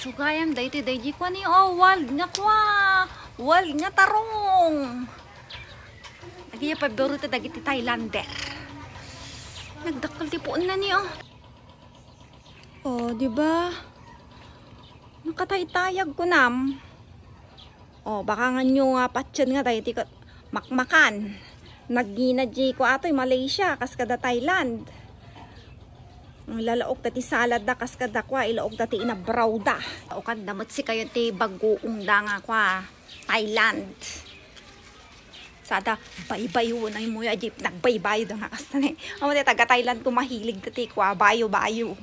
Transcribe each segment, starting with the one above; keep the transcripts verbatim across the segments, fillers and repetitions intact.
Sugayam daytoy, daydi kua ni, oh, wild nga kua. Wild nga tarong. Dagiti paborito dagiti Thailander. Nagdakkel ti puonna ni, oh. Oh, di ba? Nakataytayag kunam. Oh, baka nganyo nga patien nga daytoy ket makmakan. Nagngina di kua atoy Malaysia, kas kada Thailand. Ang lalaok dati salad da, kas kada kua, ilaok dati inabraw da. Ukan da met sikayo ti bagoong da nga kua, Thailand. Sada baybayo na yung muya, di nagbaybayo da nga kasta na eh. Amo ti taga Thailand ko mahilig dati kua, bayo-bayo.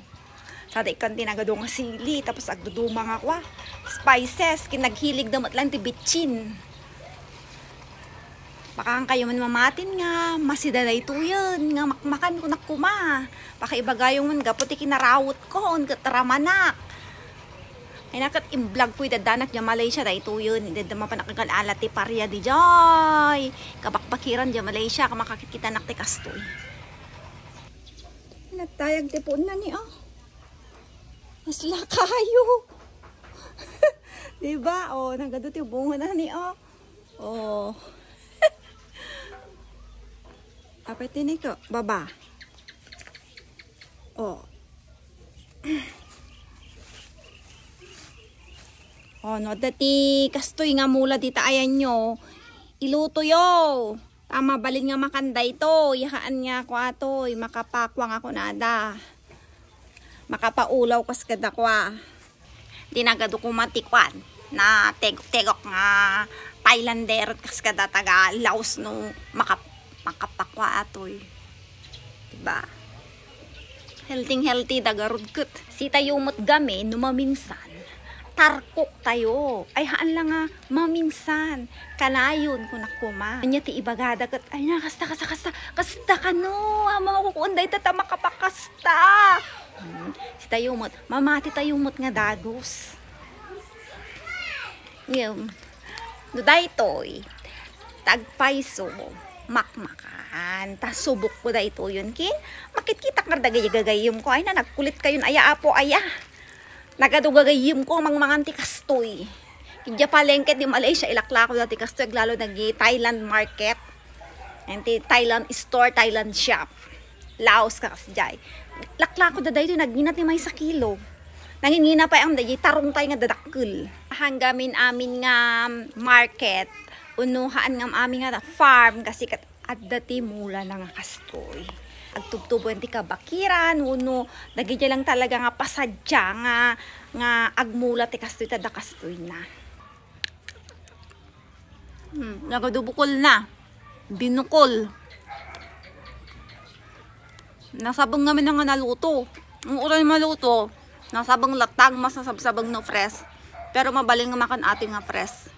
Sada ikkan ti nagadu nga sili, tapos agduduma nga kua, spices, kin naghilig da met lang ti bitchin. Baka kayo man mamatin nga masida daytoyen nga makmakan ko nakuma. Baka ibagayo man gapu ti kinarawot ko, on ket ramanak. Ay nakat imblog ko idadanak di Malaysia daytoyen. Idadama pa nakagal-ala ti paria di jay. Kabakbakiran di Malaysia, kamakakit kita nak ti kastoy. Nagtayag ti puonna ni, oh. Asla kayo. Di ba? Oh, nagadu ti bunga na ni, oh. Oh. Apay ti ni ko, baba. Oh. Oh, no, dati kastoy nga mula dita ayan nyo. Iluto yo. Ta mabalin nga makan daytoy, yahaan nga kua toy, makapakua nga kunada. Makapaulaw kas kada kua. Di nagadu kuma ti kuan, na tegok-tegok nga Thailander kas kada taga Laos no makap-, makapakua atoy. Diba? Healthy-healthy da garud ket. Sitayo met gamin no maminsan, tarkok tayo. Ay, haan lang nga maminsan. Kanayon, kunak kuma. Anya ti ibagada ket, ay na, kasta, kasta, kasta, kasta kano, amo nga kukuon dayta ta makapakasta. Hmm. Sitayo met, mamati tayo met nga dagus. Yun. No daytoy, tagpayso, makmakan. Ta subok ko daytoy yun, kin, makitkitak nga dagay gagayem ko. Ay na, nagkulit kayon, aya, apo, aya. Nagadu gagayem ko, mangmangan ti kastoy. Idiay palengke di Malaysia, ilaklako dati kastoy, aglalo nagi Thailand market. And ti Thailand store, Thailand shop. Laos ka kasdiay. Laklako da daytoy, nagngina ti maysa kilo. Nangingina pay am daytoy, tarong tayo nga dadakkel. Hanggamin amin nga market, uno haan nga amin nga farm, kasi kat adda ti mula na nga kastoy. Agtubtubo ti kabakiran, uno, dagiti lang talaga nga pasadya nga, nga agmula ti kastoy, tada kastoy na. Hmm, nagadu bukol na. Binukol. Nasabeng ngamin nga naluto. Ang uray maluto, nasabeng latta, mas nasabsabeng no fresh. Pero mabalin nga makan atin nga fresh.